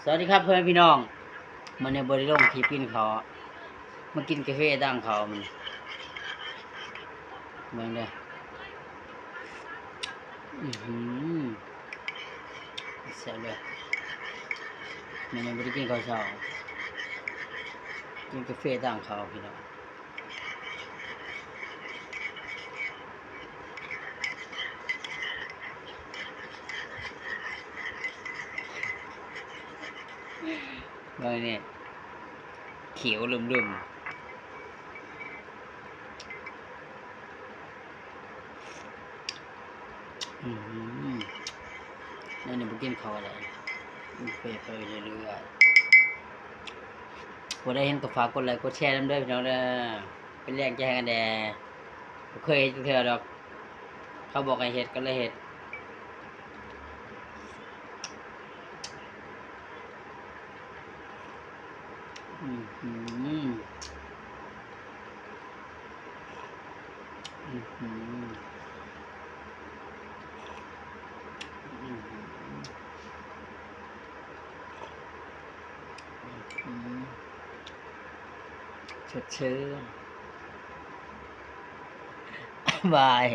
ສະຫວັດດີຄັບ ພໍ່ແມ່ພີ່ນ້ອງ, ມື້ນີ້ບໍ່ໄດ້ລົງຄລິບກິນເຂົ້າ, ມາກິນກາເຟຕາມເຂົາມື້ນີ້. ເບິ່ງເດີ, ອືຫື ແຊບເລີຍ. ມື້ນີ້ບໍ່ໄດ້ກິນເຂົ້າເຊົ້າ, ກິນກາເຟຕາມເຂົາພີ່ນ້ອງ. ເບິ່ງນີ້ ຂຽວເລີ່ມໆ. ອືຫື ແນວນີ້ບໍ່ກິນເຂົ້າກໍໄດ້, ກິນເຟໄປເລື້ອຍໆ. ຜູ້ໃດເຫັນກໍຝາກກົດໄລກົດແຊນຳເດີພີ່ນ້ອງເດີ, ເປັນແຮງໃຈໃຫ້ກັນແດ່. ບໍ່ເຄີຍເຮັດຈັກເທື່ອດອກ, ເຂົາບອກໃຫ້ເຮັດກໍເລີຍເຮັດ. ອືຫື ອືຫື ອືຫື ອືຫື ສົດຊື່ນ. ບາຍ.